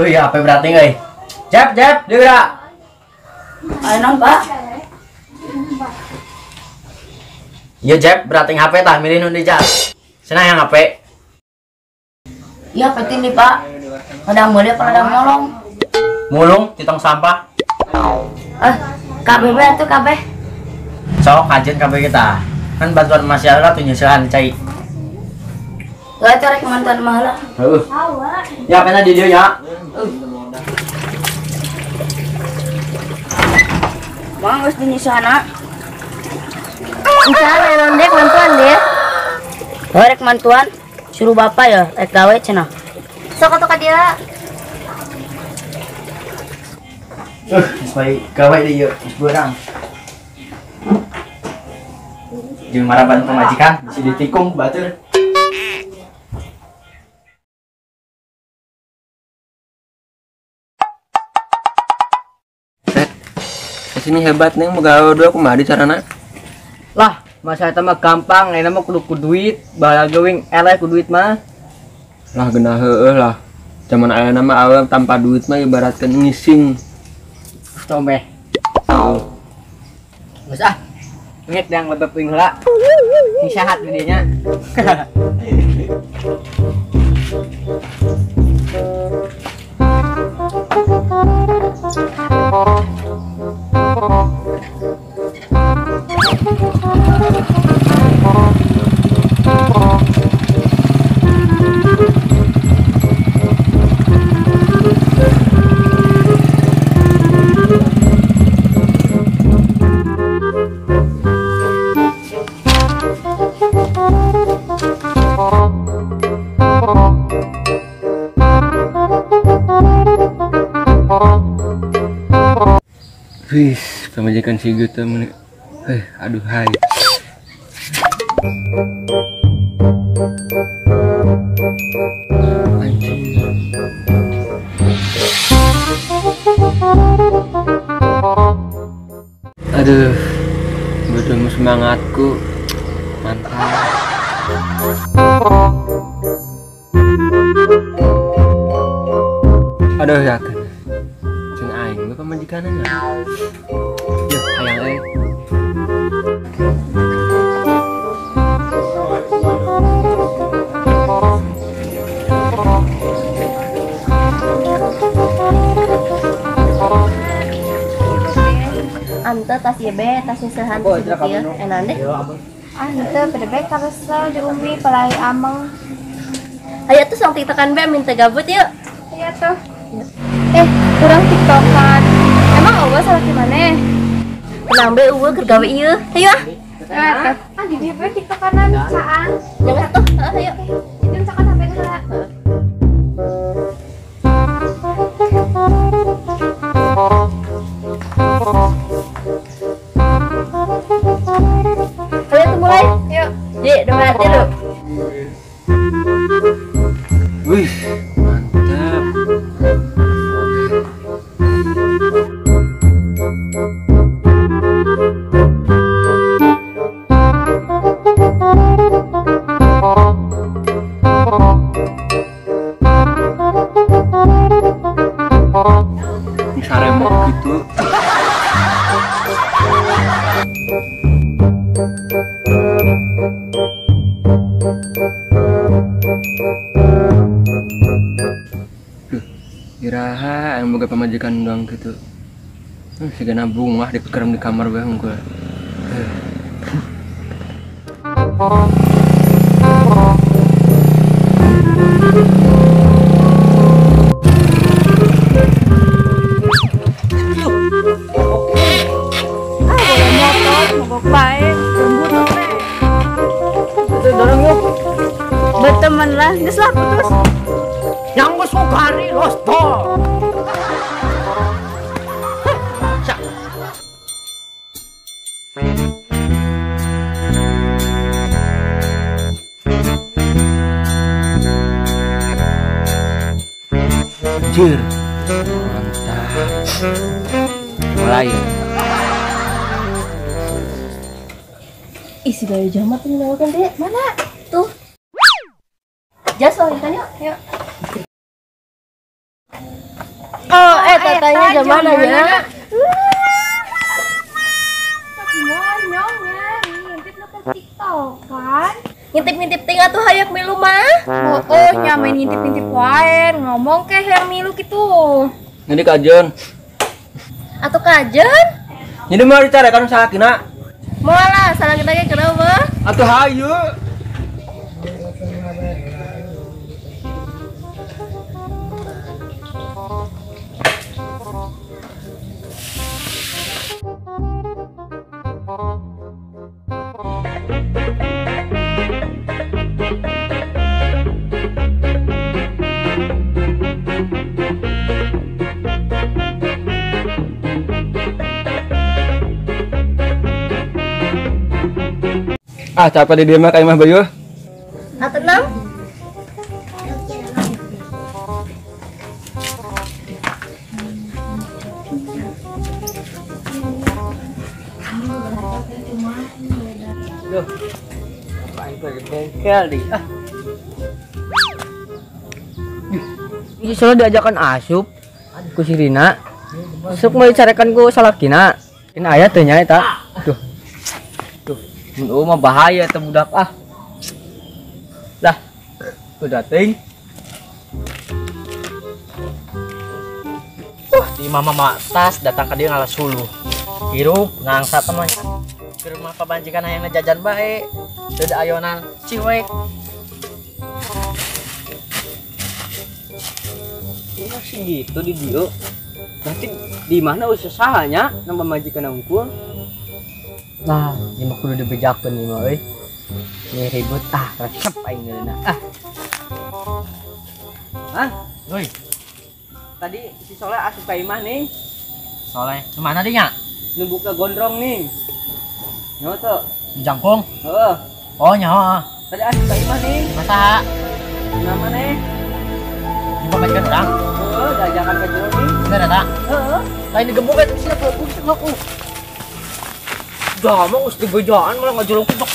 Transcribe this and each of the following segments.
Euy, HP berarti euy. Jep, Jep, deui geura. Ayo naon, Pak? Ieu Jep, berarti HP tah milih nu dijas. Cenah yang HP. Iya, penting nih, Pak. Kadang meuli apa kadang molong. Mulung di tong sampah. KB atuh KB. Sok kajian KB kita. Kan bantuan masyarakat tuh nyeusehan cai. Gak rek mantan mah lah. Heuh. Ya pena di dieu nya. Bang geus dinyisana. Encan naon dek mantuan deh. Oh, rek mantuan suruh bapak ya rek gawe cenah. Sok atuh ka dia. Geus bae gawe deui ieu, geus beurang. Jeung maraban pamajikan bisi ditikung batur. Sini hebat neng boga dua kumaha di carana? Lah, masa eta mah gampang, ayeuna mah kudu ku duit, baheula geuing eleh ku duit mah. Lah geunah heueuh lah. Zaman ayeuna mah awewe tanpa duit mah ibaratkeun ngising. Tomeh. Geus ah. Ngit yang lebep uing heula. Sing sehat di dinya. Wih, pamajikan si gitu meni. Aduh hai. Anjing. Aduh, betul semangatku. Mantap. Aduh yakin. Cen aing we pamajikanna. Ya, hayang euy. Ante tas ieu be, tas nyeusehan ieu enak deh. Ante bede karesel di umi palai ameng. Ayo tuh sok tiktokan be minta gabut yuk. Iya tuh. Kurang tiktokan. Emang eueuh salaki maneh? Tenang be eueuh keur gawe ieu. Ayo ah. Ah di dieu be tiktokanan caan. Jangan tuh, ayo. Itu caan HP heula. Ayo tuh mulai. Yuk. Di, dua, tilu. Wih, mantap. Bisa remok gitu. Duh, iraha yang boga pamajikan doang gitu. Sigana bungah dikeram di kamar bae hungkul. lah, geus lah putus. Yang geus sukari los tol. Anjir. Mantap. Mulai. Ih, si Bayu Jamat tuh kan deh. Mana? Tuh. Jas oh, ikan yuk. Yuk. Oh, tatanya jamana ya. Monyongnya, ngintip nu ke TikTok kan? Ngintip-ngintip ting atuh hayak milu mah. Oh, nya main ngintip-ngintip wae, ngomong ke hayang milu kitu. Jadi kajen. Atuh kajen? Jadi mau dicarekan salakina. Moal lah, salakina ge kenapa? Atuh hayu. Ah, capek di dia mah kayak Mah Bayu. Ah, tenang. Duh. Apaan kau di bengkel di? Ah. Ini selalu diajakan asup ku si Rina. Sok mau dicarekan ku salakina. Ini aya teh nya eta. Duh. Oh mah bahaya teh budak ah. Lah, udah ting. Di mama mama tas datang ke dia ngalah suluh. Hirup ngangsa temannya. Ke rumah pabanjikan hayang jajan bae. Teu ayonan ciwek. Masih gitu di dia. Berarti di mana usahanya nambah majikan unggul? Nah, ini mah kudu dibejakeun ieu mah euy. Ini ribut ah, resep aing ngeunah. Ah. Hah? Woi. Tadi si Soleh asup ka imah nih. Soleh, kemana dia nya? Nu buka gondrong nih. Nyaho teu? Jangkung? Heeh. Oh, nyaho. Tadi asup ka imah nih. Masa? Nama nih? Di pamajikan urang? Heeh, diajakan ka jero nih. Bener eta? Heeh. Lain digebuk eta sih aku aku. Dah mau mesti bejaan malah ngajolok kutok.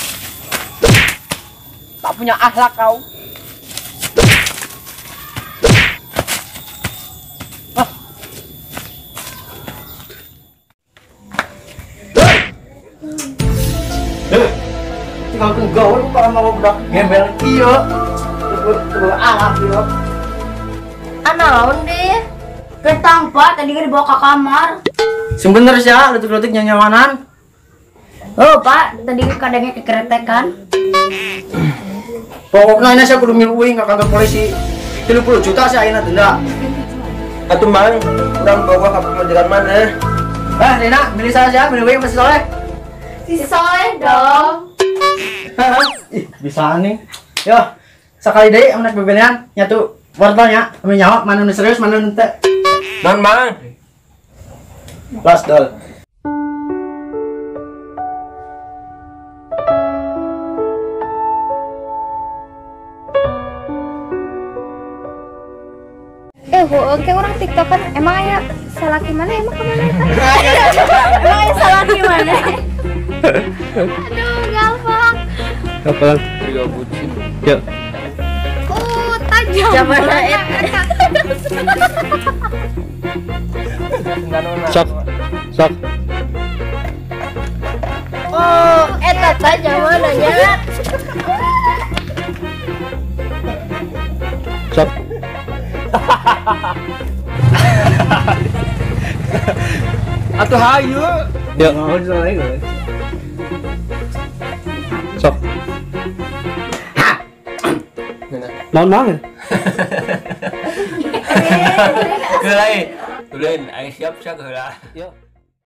Tak punya akhlak kau. Ah. Tinggal ke gaul para mau budak gembel kieu. Terus akhlak kieu. Anaon deh? Ketang Pak, tadi kan dibawa ke kamar. Sing bener sih ya, letik-letik nyanyawanan. Oh Pak, tadi kadangnya kekeretekan. Pokoknya ini saya kudu milu uing ke kantor polisi. 30 juta sih ayeuna denda. Atuh mang, urang bawa ka pamajikan maneh. Rina, milih saya sih, milih uing apa si Soleh? Si Soleh dong. Ih, bisa nih. Yo, sekali deui amun bebelean nyatu wortelnya, ame nyawa mana nu serius mana nu teu. Non mang. Los dol. Oke, orang TikTok kan emang aya salaki mana emang kemana eta? Emang aya salaki mana? Aduh, gampang. Gampang. Tiga bucin. Ya. Oh, tajam. Jamana eta. Sok. Sok. Oh, eta tajamana nya. Sok. Atuh hayu. Ya. Sok. Naon mang? Geulai. Ulin, aing siap siap heula. Yo.